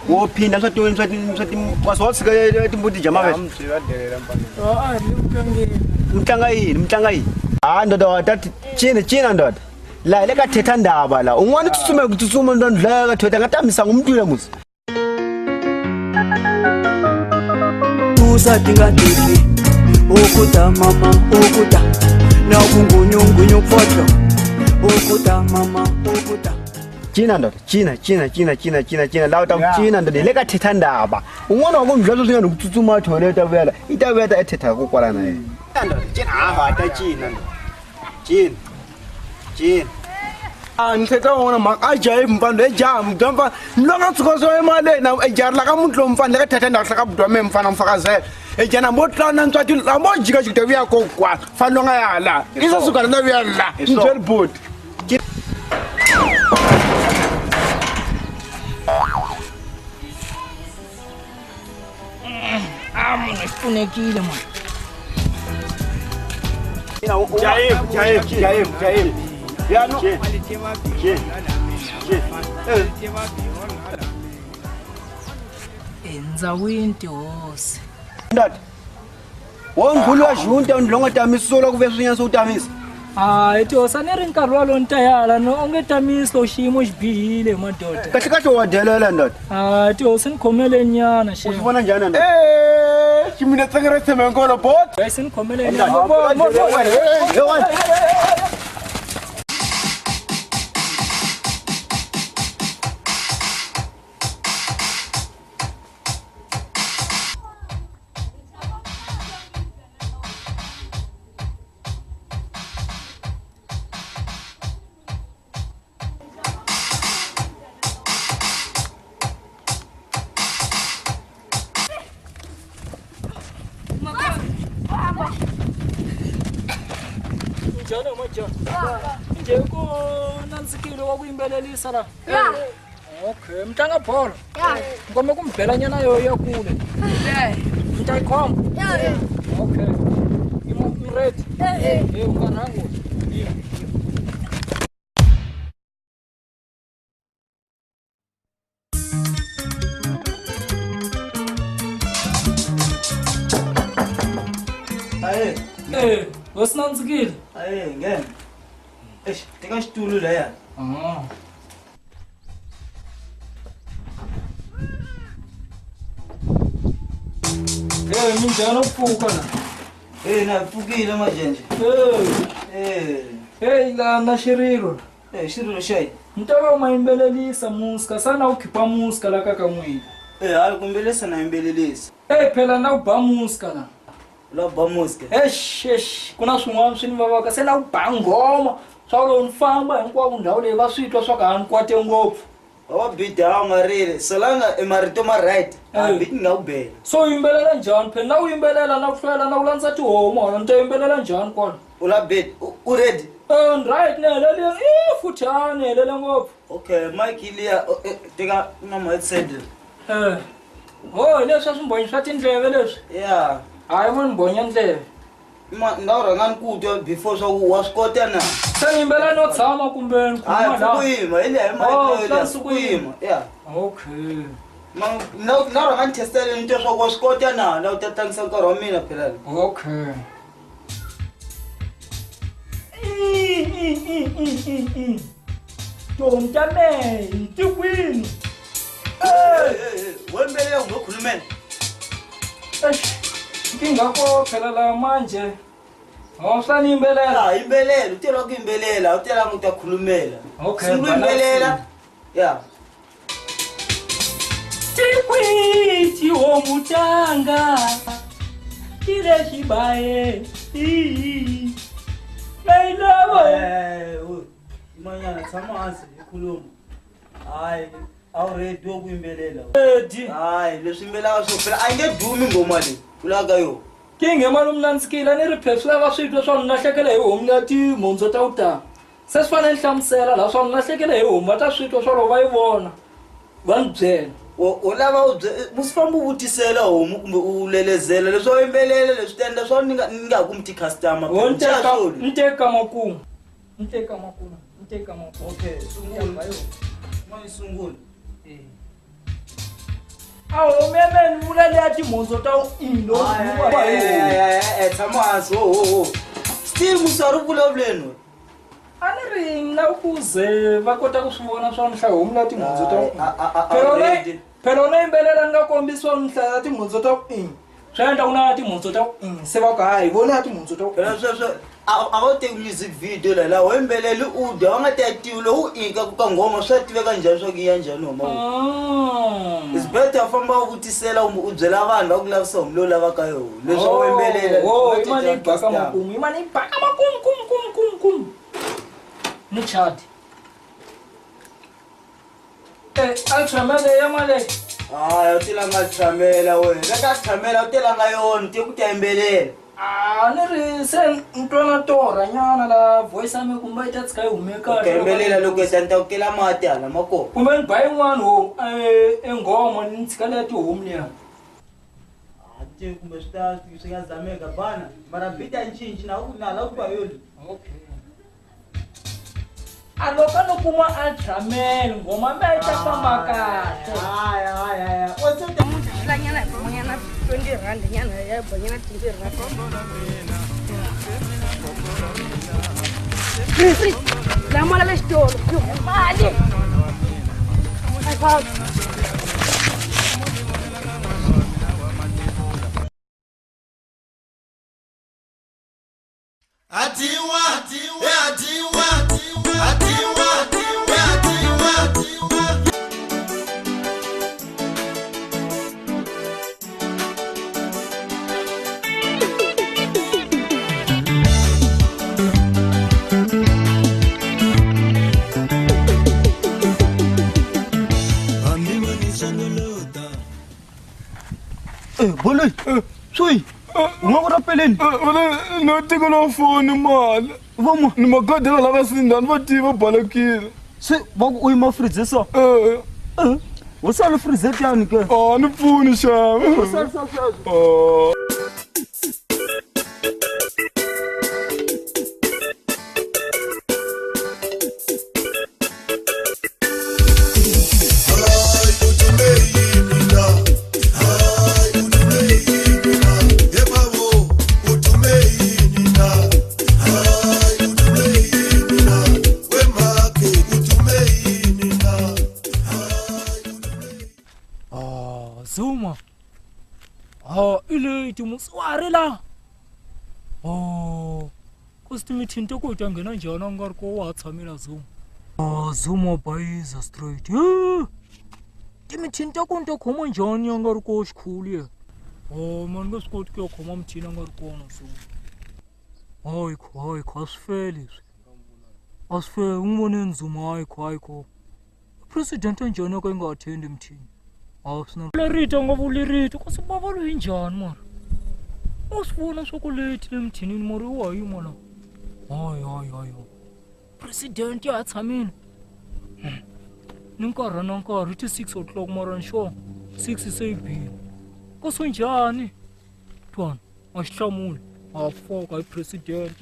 Wo phinda swa ti swa ti swa ti wa swa tshika timbuti dya mavele. Mi tlanga yini? Mi tlanga yini? Ha ndoda wa ta cina cina ndoda. La hi le ka thetha ndaba la. Un'wana u tsutsuma ku tsutsuma ndoda ndlaya ka thetha nga tamisa ngumntwile musi. Tusa tingatiki ukuta mama ukuta na kungunyungunyu pfotlo ukuta mama ukuta Cina ndoda, cina cina cina cina cina cina la u ta ku cina ndoda hi le ka thetha ndaba. Un'wana wa ku ndlula sweswi nga ni ku tsutsuma toilet ta vuya la. I ta vuya ta ethetha ko kwala na yena. Ndoda, cina ha ta cina ndoda. Cina. Cina. A ni hleketa wona mhaka a jahi mfana loyi jaha mudya mfana ni longa tshuka swo emaleni na ejaha la ka muti lowu mfana le ka thatha ndhawu hlaka budwa me mfana mfakazela ejaha na mo tlula na ntswati la mo jika jika vuya ko kwa fana longa ya la isa suka na vuya la ni byeli boti. A munhu xi pfunekile mani. Jaim, Jaim, Jaim, Jaim. Ya no. Endzawini tihosi. Ndoda. Wo ngulu wa junta ndlongo tamisa solo ku ve swinyana swo tamisa. Hayi tihosi a ni ri nkarhi walowo ni ta yala no onge tamisi lo xiyimo xi bihile madoda. Kahle kahle wa delela ndoda. Hayi tihosi ni khomeleni nyana U xem. swi vona njhani ndoda? Eh, ximina tsengere tshemengolo bot. Hayi se ni khomeleni nyana. Hey, wena. Njhani majani? Njhe ku nandzikile wa ku yimbelelisa la. Okay, mi tlanga bolo? Ni kombe ku mi bela nyana yo ya kule. Mi ta yi khoma? Okay. Mi ready? Eh, u nga rhangi. Aye, Eh, hosi nandzikile. aye, nghena. Eish, teka xitulu laya. Ah. Eh, minjhani u pfuka la? Eh, na pfukile majenje. Eh, Eh, hey la na xirilo. eh, xirilo xa yini? Mi ta va u ma yimbelelisa muska, sana u khipa muska la ka ka n'wina. Eh, hayi kumbelesa na yimbelelisa. Eh, phela na ku ba muska la. La ba muska. Eish, eish, ku na swin'wana swi ni vavaka se na ku ba nghoma swa ku loko ni famba hinkwako ndhawu leyi va swi twa swa ku a ni kwate ngopfu. Wa bida u nga rili. Solanga e marito ma right. A Eh. beat ni nga ku bela. So u yimbelela njhani phela na u yimbelela na ku hlwela na ku landza tihomu hona ni ta yimbelela njhani kwala? U la beat. U ready? Eh, ni right ni helele i futhi ha ni helele ngopfu. Okay, mic liya teka na ma headset. Eh. Ho hi leswi swa swimbonyi swa tindleve leswi. Yeah. Hayi mo ni bonya ndleve. Ma nga rhanga ni ku twa before swa ku wa swi kota na. Se ni yimbelela no tshama kumbe ni Hayi khuluma la. ku yima, hi leya hi Oh, mic swa liya suku ku yima. Yeah. Okay. Ma na na rhanga ni testela ni twa swa ku wa swi kota na la u ta tlangisa nkarhi wa mina phela. la. Okay. Tihomu ta mehe ti kwini? Wo yimbelela kumbe u khulumela? Eish, nkingha ko phela la manje. Oh, swa ni yimbelela. Ya, yimbelela, u tela ku yimbelela, u telanga u ta khulumela. Okay, Sungula yimbelela. balance. Yeah. Tikwi tihomu tanga ti le xibayeni. Leyi Eh, manyana tshama hansi hi khuluma. Hayi, a wu ready wo ku yimbelela. Edi. Hayi, leswi yimbelaka swo phela a yi nge dumi nghoma leyi vulaka yo. Kinghe malume nandzikile a ni ri phela swi lava swi twa swa ni lahlekela hi homu ya timhondzo ta ku tala. Se swi fanele ni hlamusela laha swa ni lahlekele hi homu va ta swi twa swa loko va yi vona va ni byela. U lava u musi famba u vutisela homu kumbe u lelezela leswi wa yimbelela leswi ta endla swa ni nga ni nga ha kumi ti-customer. Ho ni teka ni teka makumu ni teka makumu ni teka makumu. Okay, sungula. Ma yi sungula. A homu ya mehe ni vula leya timhondzo ta ilo. Tshama hansi ho ho ho. Still musi a ri vulavuleni wena. A ni ri ni lava ku ze va kota ku swi vona swa ni hlaya homu la timhondzo ta ku phela u na yimbelela ni nga kombisiwa ni hlaya timhondzo ta ku swi endla ku na timhondzo ta ku se va ku hayi vona ya timhondzo ta ku phela sweswo a va teki music video la laha wo yimbeleli u dya va nga ta tivi lowu inka ku ka nghoma swa tiveka njhani swa ku yi ya njhani homa It's better famba u vutisela kumbe u byela vanhu va ku lavisa homu leyi u lavaka yona leswi u yimbelela. Oh, yi mane yi baka makumu yi mane yi baka makumu kumu kumu kumu kumu ni chadi eh a tshamele ya male. Hayi, u telanga tshamela wena, veka tshamela u telanga yona te ku ta yimbelela. A ni ri se ni twa na torha nyana la voice ya mina kumbe yi ta tshika yi hume kahle. U yimbelela loko heta ni ta ku kela mati hala ma kona. Kumbe ni ba yin'wana ho e nghoma ni tshika leya tihomu liya. A tivi kumbe swi ta swi nga zameka bana mara beat a yi cinci na ku na la ku ba yoli. Okay. A loko no kuma a tshamela nghoma me yi ta famba kahle. Hayi hayi hayi. O se ta Nyana hi bonyana 20 rand nyana ya bonyana 20 rand. Free. La mala le xitolo. Yo, mali. Ai, famba. Atiwa, atiwa, atiwa, atiwa, atiwa. Eh, boloi. Swi. U nga ku rapeleni. No tiko lo foni mali. Vomo. Ni magadela la ka sindani va tiva balekile. Se va ku u yima fridge so. Eh. Eh. Wo sala fridge tani ke. Ah, ni pfuni xava. Wo sala sweswo. Ah. Ah, Zuma. Ah, i late musi wa ha ri la. Oh, kasi timithini to ku hi ta nghena njhani a nga ri ko wa ha tshamela Zuma. Ah, Zuma bayiza straight. Eh. Timithini ta ku ni ta khoma njhani a nga ri ko xikhulu yena. Oh, mani nge swi koti ku ya khoma mithini a nga ri kona Zuma. Hayi kho, hayi kho, a swi fair leswi. A swi fair, u n'wi voneni Zuma, hayi kho, hayi kho. President njhani yo ka yi nga attend mithini? A swi na. Lerito nga vuli rito, kasi bava loyi njhani mara? U swi vona swa ku late le mithinini mara wa ha yima la. Hayi hayi hayi. President ya ha tshamile. Ni nkarhi na nkarhi ti 6 o'clock mara ni sure 6 se yi bile. Kasi njhani? Twana, a xi hlamuli. A foka hi president.